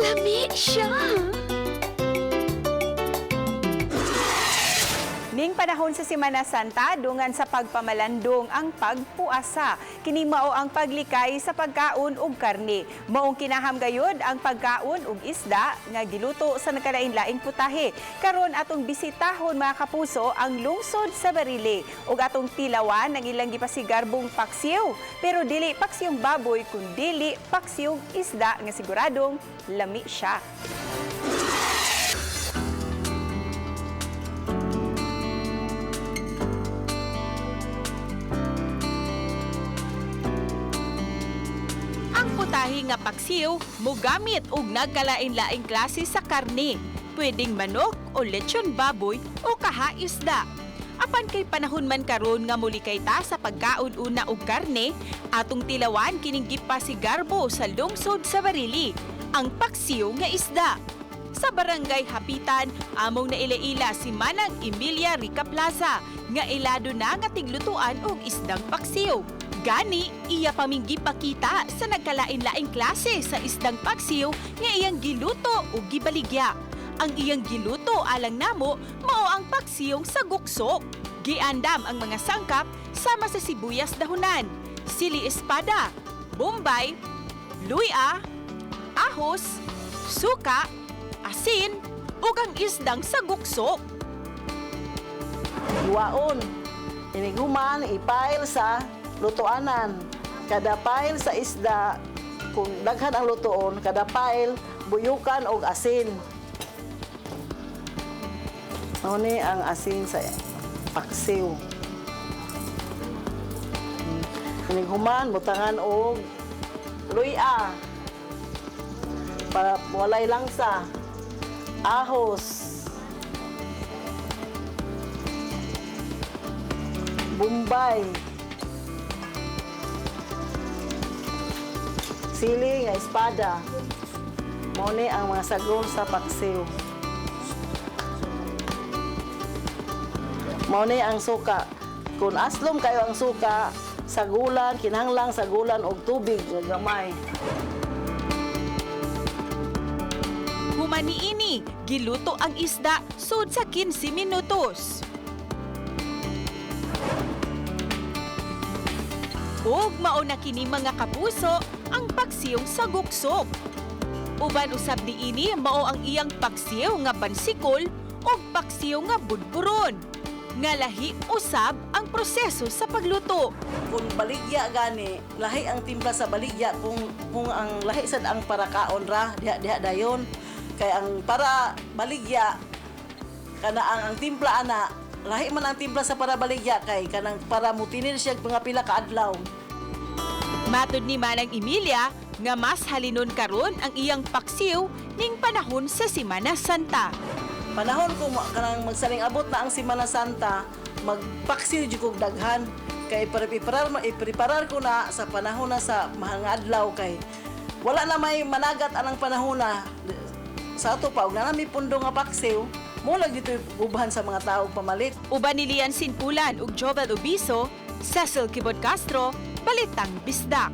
Lami siya. Ning panahon sa Semana Santa, dungan sa pagpamalandong ang pagpuasa. Kini mao ang paglikay sa pagkaon og karne. Maong kinaham gayud ang pagkaon og isda nga giluto sa nagkalain-laing putahe. Karon atong bisitahon, mga kapuso, ang lungsod sa Barili ug atong tilawan ang ilang gipasigarbong paksiw. Pero dili paksiyong baboy kundili paksiyong isda nga siguradong lami siya. Ang putahe nga paksiw mogamit og nagkalain-laing klase sa karne. Pwedeng manok o lechon baboy o kahaisda. Apan kay panahon man karon nga mulikay ta sa pagkaon una og karne, atong tilawan kining gipasigarbo sa lungsod sa Barili, ang paksiw nga isda. Sa Barangay Hapitan, among naila-ila si Manang Emilia Rica Plaza nga ilado na nga tiglutuan og isdang paksiw. Gani, iya paming gipakita sa nagkalain-laing klase sa isdang paksiw nga iyang giluto ug gibaligya. Ang iyang giluto alang namo mao ang paksiyong sa guksok. Giandam ang mga sangkap sama sa sibuyas dahunan, sili espada, bombay, luya, ahos, suka, asin, ug ang isdang saguksok. Iwaon. Iniguman, ipile sa lutuanan. Kada pile sa isda, kung daghan ang lutuon, kada pile, buyukan og asin. Mao ni ang asin sa paksiw. Inighuman, butangan og luya para walay langsa. Ahos. Bombay. Sili nga espada. Mao ni ang mga sagol sa paksiw. Mao ni ang suka. Kung aslom kayo ang suka, sagulan, kinahanglang sagulan og tubig nga gamay. Human niini, giluto ang isda sud sa 15 minutos. Ug mao na kini, mga kapuso, ang paksiyong saguksok. Uban usab niini mao ang iyang paksiw nga bansikol ug paksiw nga budburon. Nga lahi usab ang proseso sa pagluto. Kung baligya gani, lahi ang timpla sa baligya kung ang lahi sad ang para kaon ra diha diha dayon. Kay ang para baligya kana ang timpla ana, lahi man ang timpla sa para baligya kay kanang para mutinil siya mga pila ka adlaw. Matud ni Manang Emilia nga mas halinon karon ang iyang paksiw ning panahon sa Semana Santa. Panahon ko kanang magsaling abot na ang Semana Santa, magpaksiw jud kog daghan kay ipreparar ipreparar ko na sa panahon na sa mahal nga adlaw kay wala na may managat anang panahon na sa ato pa og na nami pundo nga paksiw mo lagi dito ubahan sa mga tao pamalit. Uban ni Lian Sinpulan ug Jovel Obiso, Cecil Kibot Castro, Balitang Bisdak.